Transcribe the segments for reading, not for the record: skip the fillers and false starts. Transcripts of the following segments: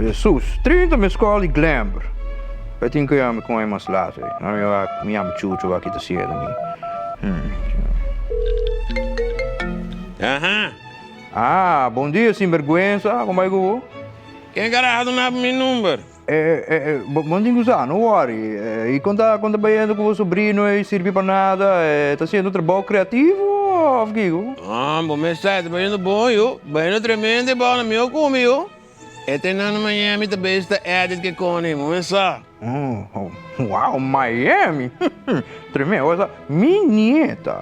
Hesus, 30 meskòl di Glember. Bai tin ku yama kon e mas lat ei. Nan mi wak, mi yama Chucho wak ki ta siendo mi. Aha. Ah, bon dia sinberguensa, kon bai ku bo? Ken karaha duna bo mi number? E, e, e, bo bo no tin ku sa, no worry. E, i kon ta, kon ta bayendo ku bo sobrino ei sirbi pa nada? E ta hasiendo trabou kreativo òf kiko? Ah, bo mes sa, e ta bayendo bon yu. Bayendo tremendo e bou na mihó ku mi yu. E ta na Miami ta bezig ta edit ke koni, bo mes sa. Oh, wow, Miami! Tremendo. Osa, mi nieta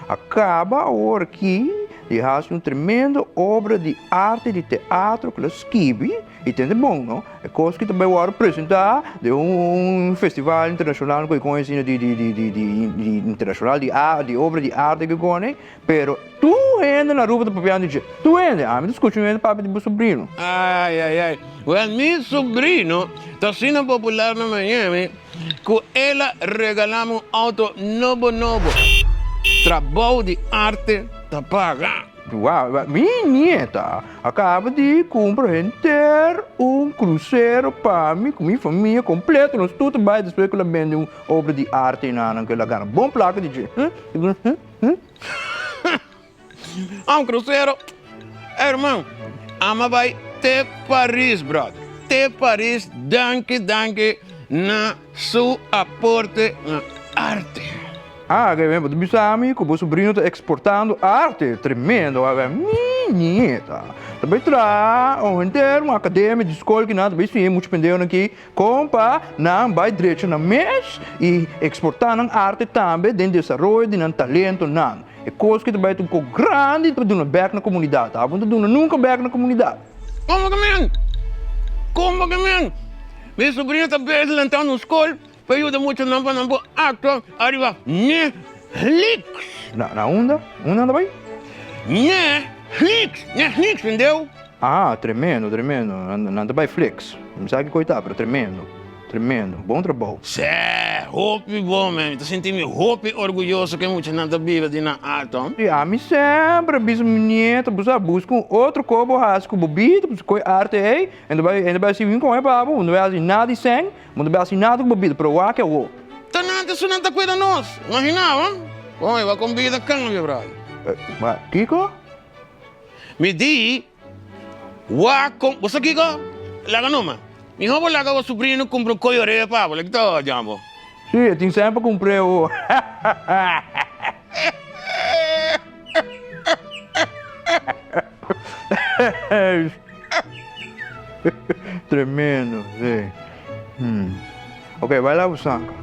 a kaba awor aki di hasi un tremendo obra di arte di teatro ku lo skibi i tende bon, no? E kos ki ta bai wòrdu presentá den un festival internashonal ku e kon asina di di di di di internashonal di di obra di arte ku e koni. Pero tur hende na Aruba ta papiando di dje. Tur hende. Ami ta skucha un hende papia di bo sobrino. Ai, ai, ai. Wel, mi sobrino ta asina popular na Miami ku el a regalá mi un auto nobo nobo. Trabou di arte ta paga. Wow, mi nieta a kaba di kumpra henter un krusero pa mi ku mi famia kompleto. Nos tur ta bai despues ku el a bende un obra di arte einan ku el a gana bon plaka di dje. Un crucero. Ey herman, ama bai te Paris brother. Te Paris danki danki na su aporte na arte. Ah, ke ben, bo ta bisa mi ku bo sobrino ta eksportando arte. Tremendo, a mi nieta ta bai traha un henter un akademia di skol ki nan ta bai siña mucha pendehonan aki Kon pa nan bai drecha nan mes i eksportá nan arte tambe den desaroyo di nan talentonan. E kos ki ta bai ta un kos grandi pa duna bèk na komunidat. Abo no ta duna nunka bèk na komunidat. Komo ke men? Komo ke men? Mi sobrino ta bezig lantando un skol pa yuda muchanan pa nan por aktua ariba Netflix. Na na unda? Unda nan ta bai? Netflix! Netflix, entendeu? Ah, tremendo, tremendo. Nan ta bai flix. Mi sa kiko e ta, pero tremendo. Tremendo. Bon trabou. Sè, hopi bon men. Mi ta sinti mi hopi orguyoso ku e muchanan ta biba di nan alto. I ami semper a bisa mi nieto, bo sa buska un otro ko bo hasi ku bo bida, bo koe arte ei, en ta bai, en ta bai hasi un koe pa bo, bo no bai hasi nada di sèn, bo no bai hasi nada ku bo bida, pero wak awo. Ta nan ta esunnan ta kuida nos. Imagina bo. Oye, wak kon bida kambia, brother. Ma, kiko? Mi di, Wak kon, bo sa kiko? Laga numa. Mihó bo laga bo subrino kumpra un koyo orea pa bo, lek ta odia bo. Sí, e tin semper kumpr'é ho. Tremendo, sí. Ok, bai laba bo sanka.